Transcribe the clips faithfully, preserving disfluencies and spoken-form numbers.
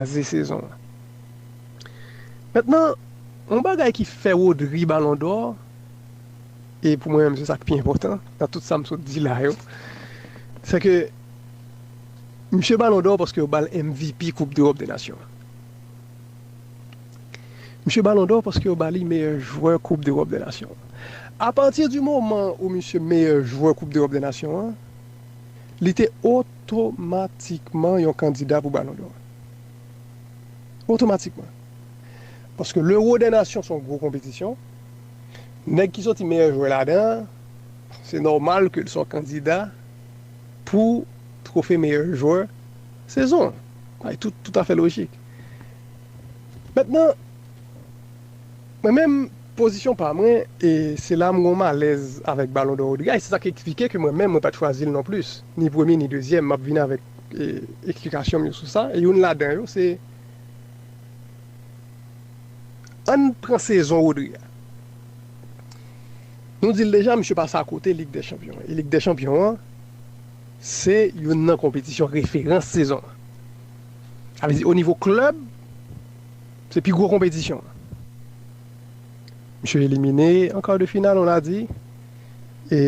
kraze sezon an. Mentnan, yon bagay ki fè Rodri Balon dò, e pou mwen menm se sa k pi enpòtan nan tout sa m sot di la yo, se ke misye Balon dò paske yo ba l M V P Koup Dewòp de Nasyon. Misye Balon dò paske yo ba li meyè jwè Koup Dewòp de Nasyon. Apati di moman ou misye meyè jwè Koup Dewòp de Nasyon an, li te otomatikman yon kandida pou Balon dò. Otomatikman. Paske Lewo dè Nasyon se yon gwo konpetisyon. Nèg ki soti meyè jwè ladan an, se nòmal ke l se yon kandida pou twofe meyè jwè sezon an. Bagay tout, tout afè lojik. Mentnan, mwen menm, pozisyon pa mwen, e se la m gen yon malèz avèk Balon dò Rodri a, e se sa k eksplike ke mwen menm, mwen pa t chwazi l non plis, ni premye, ni dezyèm, m ap vin avèk e, eksplikasyon m yo sou sa. E youn ladan yo, se, ann pran sezon Rodri a. Nou di l deja, misye pase akote Lig dè Chanpyon. E Lig dè Chanpyon an, se youn nan konpetisyon referans sezon an. Sa vle di, o nivo klèb, se pi gwo konpetisyon an. Misye elimine an kar de final, on a di. E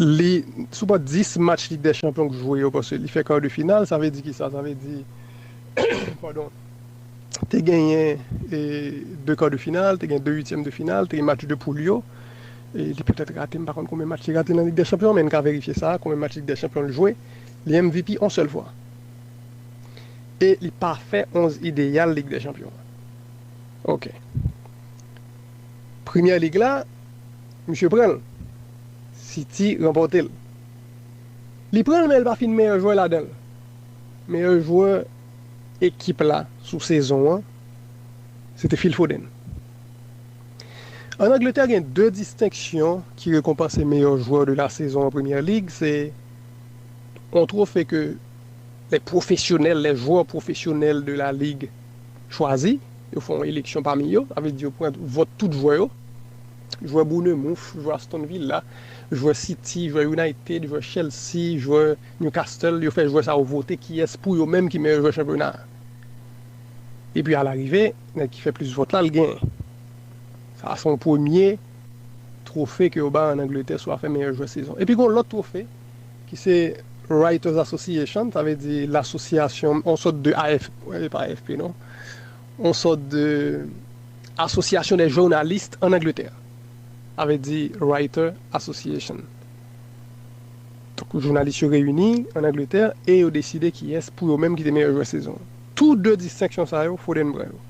li, sou pa dis match Lig dè Chanpyon k jwe yo, paske li fè kar de final, sa vle di ki sa? Sa vle di, padon, te genyen e, de kar de final, te gen de uityèm de final, te gen match de poul yo. E li petèt rate, m pa konn konbyen match li rate nan Lig dè Chanpyon, men n ka verifye sa, konbyen match Lig dè Chanpyon l jwe. Li M V P yon sèl fwa. E li pa fè onz ideyal Lig dè Chanpyon an. Ok. Premyè Lig la, misye pran l. City ranpòte l. Li pran l, men l pa fin meyè jwè ladan l. Meyè jwè ekip la sou sezon an, se te Phil Foden. Ann Angletè, gen de distenksyon ki rekonpanse meyè jwè de la sezon an Premyè Lig. Se yon twofe ke lè pwofesyonèl, lè jwè pwofesyonèl de la lig chwazi. Yo fè yon eleksyon pami yo. Sa vle di yo pran vòt tout jwè yo. Jwè Bournemouth, jwè Aston Villa, jwè City, jwè United, jwè Chelsea, jwè Newcastle. Yo fè jwè sa yo vote kiyès pou yo menm ki meyè jwè chanpyona a. Epi alarive, nèg ki fè plis vòt la, l genyen. Sa se yon premye twofe ke yo bay ann Angletè sou afè meyè jwè sezon. Epi gen yon lòt twofe ki se Writers Association, sa vle di lasosyasyon, yon sòt de A F, e pa A F P non, yon sòt de asosyasyon dè jounalis ann Angletè. Sa vle di Writer Association. Donk, jounalis yo reyini ann Angletè e yo deside kiyès pou yo menm ki te meyè jwè sezon an. Tou de distenksyon sa yo, Foden pran yo.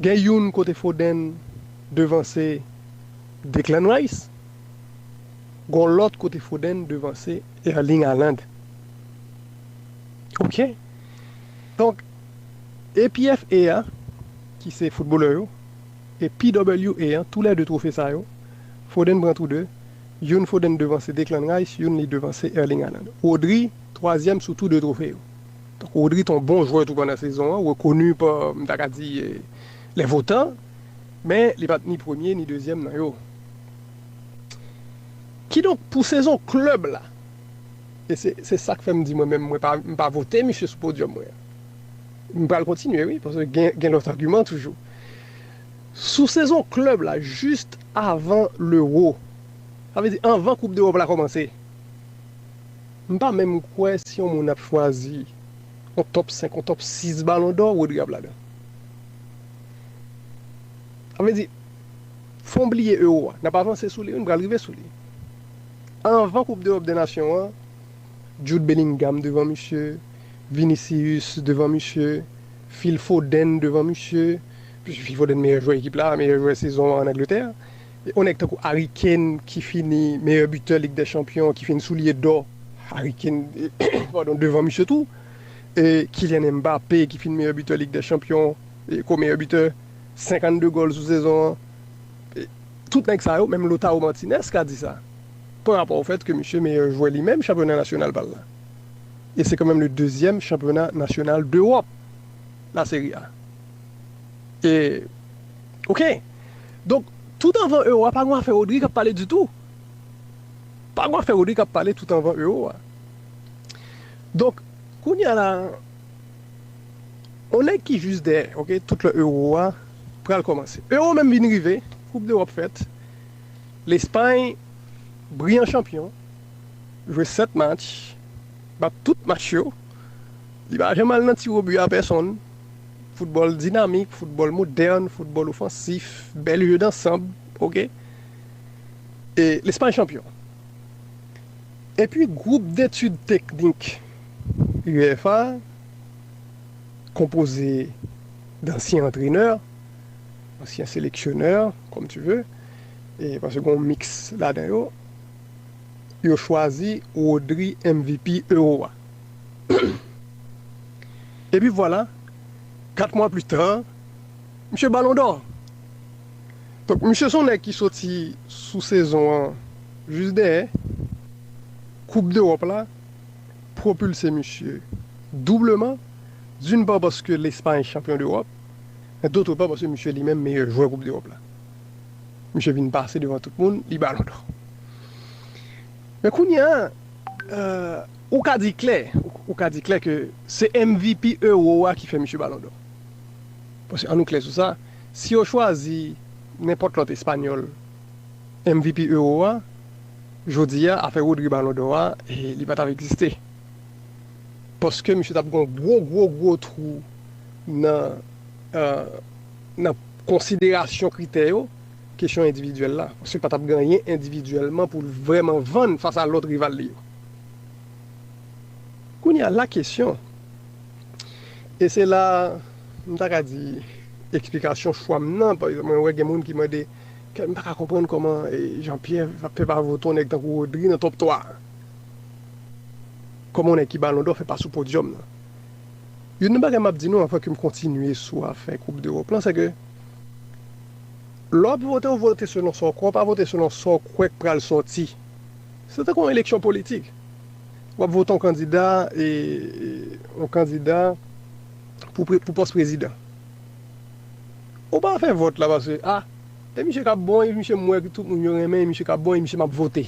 Gen youn kote Foden devanse Declan Rice, gen lòt kote Foden devanse Erling Haaland. Ok? Donk, A P F A a, ki se foutbolè yo, e P W A a, tou lè de twofe sa yo, Foden pran tou de. Youn Foden devanse Declan Rice, youn li devanse Erling Haaland. Rodri, twazyèm sou tou de twofe yo. Donk, Rodri te yon bon jwè tou pandan sezon an, rekoni pa, m ta ka di, eh, les votants, men li pa t ni premye ni dezyèm nan yo. Kidonk, pou sezon klèb la, e se, se sa k fè m di mwen menm, mwen pa, m pa vote misye sou podyòm mwen an. M pral kontinye, wi, paske gen, gen lòt agiman toujou. Sou sezon klèb la, jis avan Lewo, sa vle di anvan Koup Dewòp la kòmanse, m pa menm kwè si yon moun ap chwazi yon top senk, yon top sis Balon dò, Rodri ap ladan. Sa vle di, fò n bliye Euro a. N ap avanse sou li, wi, n pral rive sou li. Anvan Koup Dewòp dè Nasyon an, Jude Bellingham devan misye, Vinicius devan misye, Phil Foden devan misye. Phil Foden meyè jwè ekip la, meyè jwè sezon an ann Angletè. E yon nèg tankou Harry Kane ki fini meyè bitè Lig dè Chanpyon, ki fin soulye dò. Harry Kane, padon, devan misye tou. E Kylian Mbappé ki fin meyè bitè Lig dè Chanpyon, e ko meyè bitè, senkannde gòl sou sezon an. E tout nèg sa yo, menm Lautaro Martinez ka di sa. Pa rapò o fèt ke misye meyè jwè li menm chanpyona nasyonal pa l la. E se kanmenm le dezyèm chanpyona nasyonal d'Europe, la Serie A. E, ok. Donk, tout anvan Euro a, pa gen afè Rodri k ap pale ditou. Pa gen afè Rodri k ap pale tout anvan Euro a. Donk, kounye a la, On nèg ki jis dèyè, ok, tout lè Euro a pral kòmanse. Euro menm vin rive, Koup Dewòp fèt, Lespay, briyan chanpyon, jwe sèt match, bat tout match yo, li pa janm al nan tiro bi a pèsonn, foutbòl dinamik, foutbòl modèn, foutbòl ofansif, bèl jeu d'ensemble, ok? E Lespay chanpyon. Epi gwoup detid teknik UEFA, konpoze d'ansyen antrenè, ansyen seleksyonè, comme tu veux, e paske gen yon miks ladan yo, yo chwazi Rodri M V P Euro a. Epi vwala, kat mwa pli ta, misye Balon dò. Donk, misye se yon nèg ki soti sou sezon an jis dèyè. Koup Dewòp la pwopilse misye doubleman, d'une part paske Lespay chanpyon Dewòp, men d'autre part paske misye li menm meyè jwè Koup Dewòp la. Misye vin pase devan tout moun, li Balon dò. Men kounye a, euh, ou ka di klè, ou, ou ka di klè ke se M V P Euro a ki fè misye Balon dò. Paske, ann nou klè sou sa, si yo chwazi nenpòt lòt Espanyòl M V P Euro a, jodi a, afè Rodri Balon dò a, e, li pa t ap egziste. Paske misye t ap gen yon gwo, gwo, gwo twou nan, euh, nan konsiderasyon kritè yo, kesyon endividyèl la. Paske li pa t ap gen anyen endividyèlman pou l vrèman vann fas a lòt rival li yo. Kounye a, la kesyon, e se la, m ta ka di, eksplikasyon chwa m nan, pa egzanp, mwen wè gen moun ki mande, "Kè, m pa ka konprann kòman, e, Jean Pierre fè pa vote yon nèg tankou Rodri nan top twa a. Kòman yon nèg ki Balon dò fè pa sou podyòm nan?" Youn nan bagay m ap di nou anvan ke m kontinye sou afè Koup Dewòp lan, se ke lè w ap vote, w vote selon sa w kwè, w pa vote selon sa w kwè k pral sòti. Se tankou yon eleksyon politik. W ap vote yon kandida, e, e, yon kandida pou pre-, pou pòs prezidan. Ou pa fè vòt la paske, a, e misye k ap bon, e misye m wè tout moun yo renmen, e misye k ap bon, e misye m ap vote.